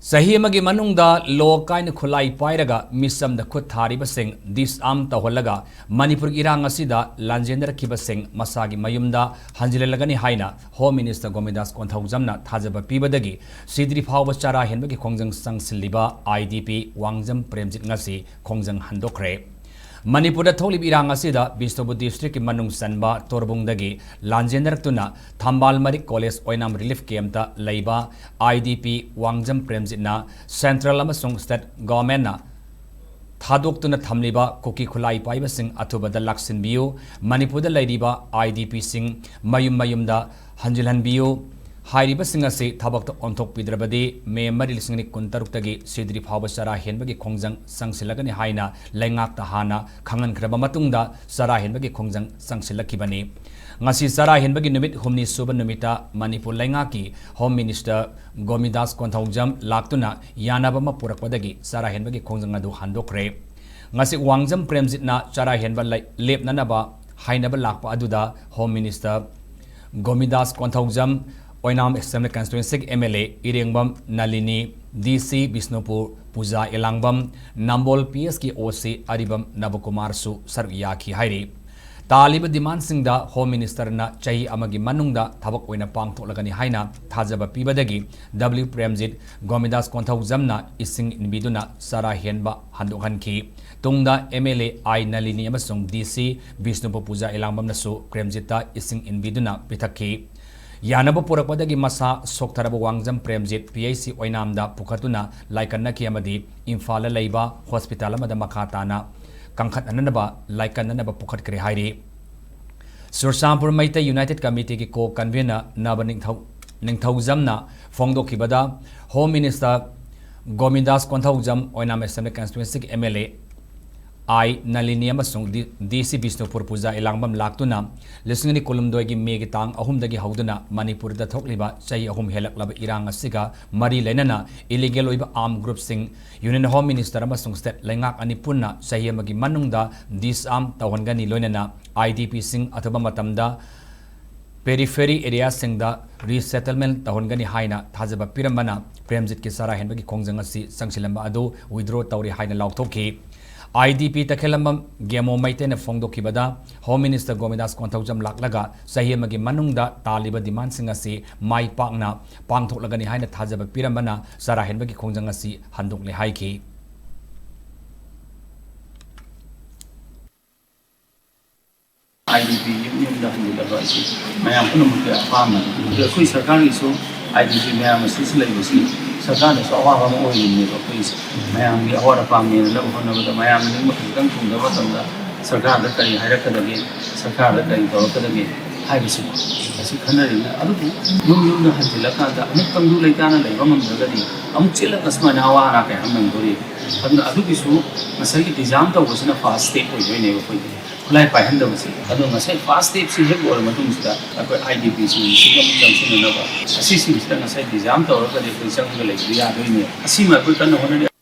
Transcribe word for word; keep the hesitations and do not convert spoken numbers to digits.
ꯆꯍꯤ ꯑꯃꯒꯤ ꯃꯅꯨꯡꯗ ꯂꯣ ꯀꯥꯏꯅ ꯈꯨꯠꯂꯥꯏ ꯄꯥꯏꯔꯒ ꯃꯤꯆꯝꯗ ꯈꯨꯠ ꯊꯥꯔꯤꯕꯁꯤꯡ disarm ꯇꯧꯍꯜꯂꯒ ꯃꯅꯤꯄꯨꯔꯒꯤ ꯏꯔꯥꯡ ꯑꯁꯤꯗ ꯂꯥꯟꯖꯦꯟꯅꯔꯛꯈꯤꯕꯁꯤꯡ ꯃꯁꯥꯒꯤ ꯃꯌꯨꯝꯗ ꯍꯟꯖꯤꯜꯍꯜꯂꯒꯅꯤ ꯍꯥꯏꯅ Home Minister ꯒꯣꯃꯤꯗꯥꯁ ꯀꯣꯟꯊꯧꯖꯝꯅ ꯊꯥꯖꯕ ꯄꯤꯕꯗꯒꯤ ꯁꯤꯗ꯭ꯔꯤ ꯐꯥꯎꯕ ꯆꯔꯥ ꯍꯦꯟꯕꯒꯤ ꯈꯣꯡꯖꯪ ꯆꯪꯁꯤꯜꯂꯤꯕ IDP ꯋꯥꯡꯖꯝ ꯄ꯭ꯔꯦꯝꯖꯤꯠ ꯉꯁꯤ ꯈꯣꯡꯖꯪ ꯍꯟꯗꯣꯛꯈ꯭ꯔꯦ꯫ ꯃꯅꯤꯄꯨꯔꯗ ꯊꯣꯛꯂꯤꯕ ꯏꯔꯥꯡ ꯑꯁꯤꯗ ꯕꯤꯁꯅꯨꯄꯨꯔ district ꯀꯤ ꯃꯅꯨꯡ ꯆꯟꯕ ꯇꯣꯔꯕꯨꯡꯗꯒꯤ ꯂꯥꯟꯖꯦꯟꯅꯔꯛꯇꯨꯅ ꯊꯝꯕꯥꯜ ꯃꯔꯤꯛ college ꯑꯣꯏꯅꯥꯝ relief camp ꯇ ꯂꯩꯕ IDP ꯋꯥꯡꯖꯝ ꯄ꯭ꯔꯦꯝꯖꯤꯠꯅ central ꯑꯃꯁꯨꯡ state government ꯅ ꯊꯥꯗꯣꯛꯇꯨꯅ ꯊꯝꯂꯤꯕ ꯀꯨꯀꯤ ꯈꯨꯠꯂꯥꯏ ꯄꯥꯏꯕꯁꯤꯡ ꯑꯊꯨꯕꯗ ꯂꯥꯛꯁꯤꯟꯕꯤꯌꯨ, ꯃꯅꯤꯄꯨꯔꯗ ꯂꯩꯔꯤꯕ IDP ꯁꯤꯡ ꯃꯌꯨꯝ ꯃꯌꯨꯝꯗ ꯍꯟꯖꯤꯜꯍꯟꯕꯤꯌꯨ꯫ ꯍꯥꯏꯔꯤꯕꯁꯤꯡ ꯑꯁꯤ ꯊꯕꯛꯇ ꯑꯣꯟꯊꯣꯛꯄꯤꯗ꯭ꯔꯕꯗꯤ ꯃꯦ ꯃꯔꯤ ꯂꯤꯁꯤꯡ ꯑꯅꯤ ꯀꯨꯟꯇꯔꯨꯛꯇꯒꯤ ꯁꯤꯗ꯭ꯔꯤ ꯐꯥꯎꯕ ꯆꯔꯥ ꯍꯦꯟꯕꯒꯤ ꯈꯣꯡꯖꯪ ꯆꯪꯁꯤꯜꯂꯒꯅꯤ ꯍꯥꯏꯅ ꯂꯩꯉꯥꯛꯇ ꯍꯥꯟꯅ ꯈꯪꯍꯟꯈ꯭ꯔꯕ ꯃꯇꯨꯡꯗ ꯆꯔꯥ ꯍꯦꯟꯕꯒꯤ ꯈꯣꯡꯖꯪ ꯆꯪꯁꯤꯜꯂꯛꯈꯤꯕꯅꯤ꯫ ꯉꯁꯤ ꯆꯔꯥ ꯍꯦꯟꯕꯒꯤ ꯅꯨꯃꯤꯠ ꯍꯨꯝꯅꯤ ꯁꯨꯕ ꯅꯨꯃꯤꯠꯇ ꯃꯅꯤꯄꯨꯔ ꯂꯩꯉꯥꯛꯀꯤ Home Minister ꯒꯣꯃꯤꯗꯥꯁ ꯀꯣꯟꯊꯧꯖꯝ ꯂꯥꯛꯇꯨꯅ ꯌꯥꯅꯕ ꯑꯃ ꯄꯨꯔꯛꯄꯗꯒꯤ ꯆꯔꯥ ꯍꯦꯟꯕꯒꯤ ꯈꯣꯡꯖꯪ ꯑꯗꯨ ꯍꯟꯗꯣꯛꯈ꯭ꯔꯦ꯫ ꯉꯁꯤ ꯋꯥꯡꯖꯝ ꯄ꯭ꯔꯦꯝꯖꯤꯠꯅ ꯆꯔꯥ ꯍꯦꯟꯕ ꯂꯩ-, ꯂꯦꯞꯅꯅꯕ ꯍꯥꯏꯅꯕ ꯂꯥꯛꯄ ꯑꯗꯨꯗ Home Minister ꯒꯣꯃꯤꯗꯥꯁ ꯀꯣꯟꯊꯧꯖꯝ, ꯑꯣꯏꯅꯥꯝ Assembly Constituency ꯒꯤ MLA ꯏꯔꯦꯡꯕꯝ ꯅꯂꯤꯅꯤ, DC ꯕꯤꯁꯅꯨꯄꯨꯔ ꯄꯨꯖꯥ ꯏꯂꯥꯡꯕꯝ, ꯅꯝꯕꯣꯜ PS ꯀꯤ OC ꯑꯔꯤꯕꯝ ꯅꯕꯀꯨꯃꯥꯔꯁꯨ ꯁꯔꯨꯛ ꯌꯥꯈꯤ ꯍꯥꯏꯔꯤ꯫ ꯇꯥꯜꯂꯤꯕ demand ꯁꯤꯡꯗ Home Minister ꯅ ꯆꯍꯤ ꯑꯃꯒꯤ ꯃꯅꯨꯡꯗ ꯊꯕꯛ ꯑꯣꯏꯅ ꯄꯥꯡꯊꯣꯛꯂꯒꯅꯤ ꯍꯥꯏꯅ ꯊꯥꯖꯕ ꯄꯤꯕꯗꯒꯤ W ꯄ꯭ꯔꯦꯝꯖꯤꯠ, ꯒꯣꯃꯤꯗꯥꯁ ꯀꯣꯟꯊꯧꯖꯝꯅ ꯏꯁꯤꯡ ꯏꯟꯕꯤꯗꯨꯅ ꯆꯔꯥ ꯍꯦꯟꯕ ꯍꯟꯗꯣꯛꯍꯟꯈꯤ꯫ ꯇꯨꯡꯗ MLA I ꯅꯂꯤꯅꯤ ꯑꯃꯁꯨꯡ DC ꯕꯤꯁꯅꯨꯄꯨꯔ ꯄꯨꯖꯥ ꯏꯂꯥꯡꯕꯝꯅꯁꯨ ꯄ꯭ꯔꯦꯝꯖꯤꯠꯇ ꯏꯁꯤꯡ ꯏꯟꯕꯤꯗꯨꯅ ꯄꯤꯊꯛꯈꯤ꯫ ꯌꯥꯅꯕ ꯄꯨꯔꯛꯄꯗꯒꯤ ꯃꯁꯥ ꯁꯣꯛꯊꯔꯕ ꯋꯥꯡꯖꯝ ꯄ꯭ꯔꯦꯝꯖꯤꯠ PHC ꯑꯣꯏꯅꯥꯝꯗ ꯄꯨꯈꯠꯇꯨꯅ ꯂꯥꯏꯀꯠꯅꯈꯤ ꯑꯃꯗꯤ ꯏꯝꯐꯥꯜꯗ ꯂꯩꯕ hospital ꯑꯃꯗ ꯃꯈꯥ ꯇꯥꯅ ꯀꯪꯈꯠꯅꯅꯕ ꯂꯥꯏꯀꯠꯅꯅꯕ ꯄꯨꯈꯠꯈ꯭ꯔꯦ ꯍꯥꯏꯔꯤ꯫ ꯆꯨꯔꯆꯥꯟꯄꯨꯔ ꯃꯩꯇꯩ United Committee ꯒꯤ co-convener ꯅꯕ ꯅꯤꯡꯊꯧ-, ꯅꯤꯡꯊꯧꯖꯝꯅ ꯐꯣꯡꯗꯣꯛꯈꯤꯕꯗ, Home Minister ꯒꯣꯃꯤꯗꯥꯁ ꯀꯣꯟꯊꯧꯖꯝ, ꯑꯣꯏꯅꯥꯝ Assembly Constituency ꯒꯤ MLA I ꯅꯂꯤꯅꯤ ꯑꯃꯁꯨꯡ D-, DC ꯕꯤꯁꯅꯨꯄꯨꯔ ꯄꯨꯖꯥ ꯏꯂꯥꯡꯕꯝ ꯂꯥꯛꯇꯨꯅ ꯂꯤꯁꯤꯡ ꯑꯅꯤ ꯀꯨꯟꯍꯨꯝꯗꯣꯏꯒꯤ ꯃꯦꯒꯤ ꯇꯥꯡ ꯑꯍꯨꯝꯗꯒꯤ ꯍꯧꯗꯨꯅ ꯃꯅꯤꯄꯨꯔꯗ ꯊꯣꯛꯂꯤꯕ ꯆꯍꯤ ꯑꯍꯨꯝ ꯍꯦꯜꯂꯛꯂꯕ ꯏꯔꯥꯡ ꯑꯁꯤꯒ ꯃꯔꯤ ꯂꯩꯅꯅ illegal ꯑꯣꯏꯕ armed group ꯁꯤꯡ, Union Home Minister ꯑꯃꯁꯨꯡ state ꯂꯩꯉꯥꯛ ꯑꯅꯤ ꯄꯨꯟꯅ ꯆꯍꯤ ꯑꯃꯒꯤ ꯃꯅꯨꯡꯗ disarm ꯇꯧꯍꯟꯒꯅꯤ, ꯂꯣꯏꯅꯅ IDP ꯁꯤꯡ ꯑꯊꯨꯕ ꯃꯇꯝꯗ Periphery areaꯁꯤꯡꯗ resettlement ꯇꯧꯍꯟꯒꯅꯤ ꯍꯥꯏꯅ ꯊꯥꯖꯕ ꯄꯤꯔꯝꯕꯅ ꯄ꯭ꯔꯦꯝꯖꯤꯠꯀꯤ ꯆꯔꯥ ꯍꯦꯟꯕꯒꯤ ꯈꯣꯡꯖꯪ ꯑꯁꯤ ꯆꯪꯁꯤꯜꯂꯝꯕ ꯑꯗꯨ withdraw ꯇꯧꯔꯦ ꯍꯥꯏꯅ ꯂꯥꯎꯊꯣꯛꯈꯤ꯫ IDP ꯇꯈꯦꯂꯝꯕꯝ ꯒꯦꯃꯣ ꯃꯩꯇꯩꯅ ꯐꯣꯡꯗꯣꯛꯈꯤꯕꯗ, Home Minister ꯒꯣꯕꯤꯟꯗꯥꯁ ꯀꯣꯟꯊꯧꯖꯝ ꯂꯥꯛꯂꯒ ꯆꯍꯤ ꯑꯃꯒꯤ ꯃꯅꯨꯡꯗ ꯇꯥꯜꯂꯤꯕ demandꯁꯤꯡ ꯑꯁꯤ ꯃꯥꯏ ꯄꯥꯛꯅ ꯄꯥꯡꯊꯣꯛꯂꯒꯅꯤ ꯍꯥꯏꯅ ꯊꯥꯖꯕ ꯄꯤꯔꯝꯕꯅ ꯆꯔꯥ ꯍꯦꯟꯕꯒꯤ ꯈꯣꯡꯖꯪ ꯑꯁꯤ ꯍꯟꯗꯣꯛꯂꯦ ꯍꯥꯏꯈꯤ꯫ IDP ꯌꯨꯝ ꯌꯨꯝꯗ ꯍꯟꯖꯤꯜꯂꯕ ꯑꯁꯤ ꯃꯌꯥꯝ ꯄꯨꯝꯅꯃꯛꯀꯤ ꯑꯄꯥꯝꯕꯅꯤ꯫ ꯑꯗꯨꯒ ꯑꯩꯈꯣꯏ ꯁꯔꯀꯥꯔꯒꯤꯁꯨ IDP ꯃꯌꯥꯝ ꯑꯁꯤꯁꯨ ꯂꯩꯕꯁꯤ ꯁꯔꯀꯥꯔꯗꯁꯨ ꯑꯋꯥꯕ ꯑꯃ ꯑꯣꯏꯔꯤꯕꯅꯦꯕ꯫ ꯑꯩꯈꯣꯏꯁꯦ ꯃꯌꯥꯝꯒꯤ ꯑꯋꯥꯠ ꯑꯄꯥ ꯃꯦꯟꯅꯅꯕ ꯍꯣꯠꯅꯕꯗ ꯃꯌꯥꯝꯅ ꯅꯤꯡꯕ ꯈꯖꯤꯛꯇꯪ ꯊꯨꯡꯗꯕ ꯃꯇꯝꯗ ꯁꯔꯀꯥꯔꯗ ꯀꯔꯤ ꯍꯥꯏꯔꯛꯀꯗꯒꯦ, ꯁꯔꯀꯥꯔꯗ ꯀꯔꯤ ꯇꯧꯔꯛꯀꯗꯒꯦ ꯍꯥꯏꯕꯁꯤ ꯑꯁꯤ ꯈꯟꯅꯔꯤꯕꯅꯤ꯫ ꯑꯗꯨꯕꯨ ꯌꯨꯝ ꯌꯨꯝꯗ ꯍꯟꯖꯤꯜꯂꯀꯥꯟꯗ ꯑꯃꯨꯛꯇꯪꯗꯨ ꯂꯩꯇꯥꯅ ꯂꯩꯕ ꯉꯝꯗ꯭ꯔꯒꯗꯤ ꯑꯃꯨꯛ ꯆꯦꯜꯂꯒ ꯁꯨꯃꯥꯏꯅ ꯑꯋꯥ ꯑꯅꯥ ꯀꯌꯥ ꯑꯃ ꯅꯪꯗꯣꯔꯤ꯫ ꯑꯗꯨꯅ ꯑꯗꯨꯒꯤꯁꯨ ꯉꯁꯥꯏꯒꯤ disarm ꯇꯧꯕꯁꯤꯅ first step ꯑꯣꯏꯗꯣꯏꯅꯦꯕ ꯑꯩꯈꯣꯏꯒꯤ꯫ ꯈꯨꯠꯂꯥꯏ ꯄꯥꯏꯍꯟꯗꯕꯁꯦ꯫ ꯑꯗꯣ ꯉꯁꯥꯏ first stepꯁꯤ ꯍꯦꯛ ꯂꯣꯏꯔ ꯃꯇꯨꯡꯁꯤꯗ ꯑꯩꯈꯣꯏ IDPꯁꯤꯡꯁꯤꯒ ꯑꯃꯨꯛ ꯆꯪꯁꯤꯟꯅꯅꯕ ꯑꯁꯤꯁꯤꯡꯁꯤꯗ ꯉꯁꯥꯏ disarm ꯇꯧꯔꯒꯗꯤ ꯑꯩꯈꯣꯏ ꯆꯪꯉꯒ ꯂꯩꯕꯗꯤ ꯌꯥꯗꯣꯏꯅꯦ꯫ ꯑꯁꯤꯃ ꯑꯩꯈꯣꯏ ꯀꯟꯅ ꯍꯣꯠꯅꯔꯤ꯫